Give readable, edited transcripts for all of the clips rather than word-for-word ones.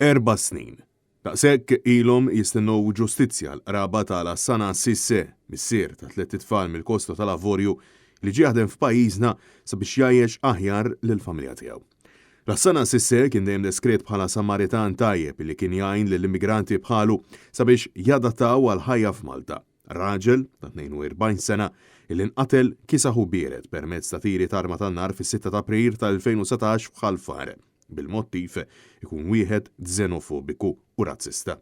Erba' snin. Daqshekk ilhom jistennew ġustizzja l-qraba ta' Lassana Cisse, missier ta' tlett itfal mill-Kosta tal-Avorju li ġie jaħdem f'pajjiżna sabiex jgħajjex aħjar lill-familja tiegħu. Lassana Cisse kien dejjem deskritt bħala Samaritan tajjeb li kien jgħin lill-immigranti bħalu sabiex jadattaw għall-ħajja f'Malta. Raġel ta' 42 sena li nqatel kiesaħ u biered permezz ta' tiri t'arma tan-nar fis-sitta ta' April tal-2019 f'Ħal Far. bil-mottiv ikun wieħed xenofobiku u razzista.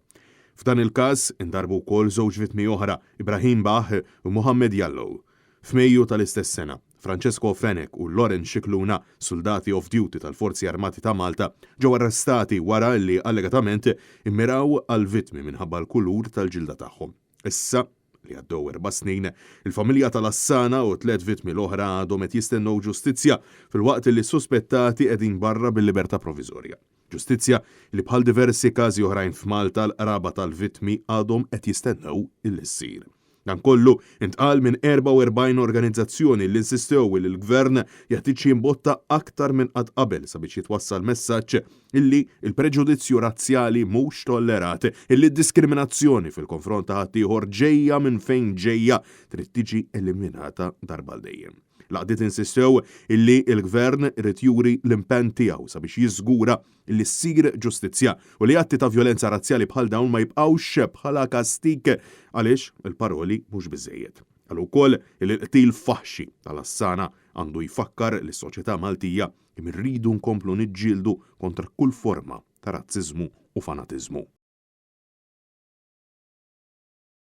F'dan il-każ indarbu wkoll żewġ vittmi oħra, Ibrahim Bah u Mohammed Jallow. F'Mejju tal-istess sena, Francesco Fenech u Lawrence Scicluna, suldati off-duty tal-Forzi Armati ta' Malta, ġew arrestati wara li allegatament immiraw għall-vittmi minħabba l-kulur tal-ġilda tagħhom. Issa, li għaddew 4 snin, il-familja ta' Lassana u tliet vittmi l-oħra għadhom qed jistennew ġustizzja filwaqt li s-suspettati qegħdin barra bil-libertà proviżorja. Ġustizzja li bħal diversi każi oħrajn f'Malta l-qraba tal-vittmi għadhom qed jistennew illi ssir. Dan kollu intqal minn 44 organizzazzjoni li insistew li l-gvern jeħtieġ jimbotta aktar minn qatt qabel sabiex jitwassal messaġġ illi il-preġudizzju razzjali mhux tollerat, illi d-diskriminazzjoni fil-konfront ta' ħaddieħor ġejja minn fejn ġejja trid tiġi eliminata darba għal dejjem. L-għaqdiet insistew illi il-gvern irid juri l-impenn tiegħu sabiex jiżgura illi ssir ġustizzja u li atti ta' vjolenza razzjali bħal dawn ma jibqgħux bħala kastik għaliex il-paroli mhux biżejjed. Qalu wkoll li l-qtil faħxi ta' Lassana għandu jfakkar lis-soċjetà Maltija kemm irridu nkomplu niġġieldu kontra kull forma ta' razziżmu u fanatiżmu.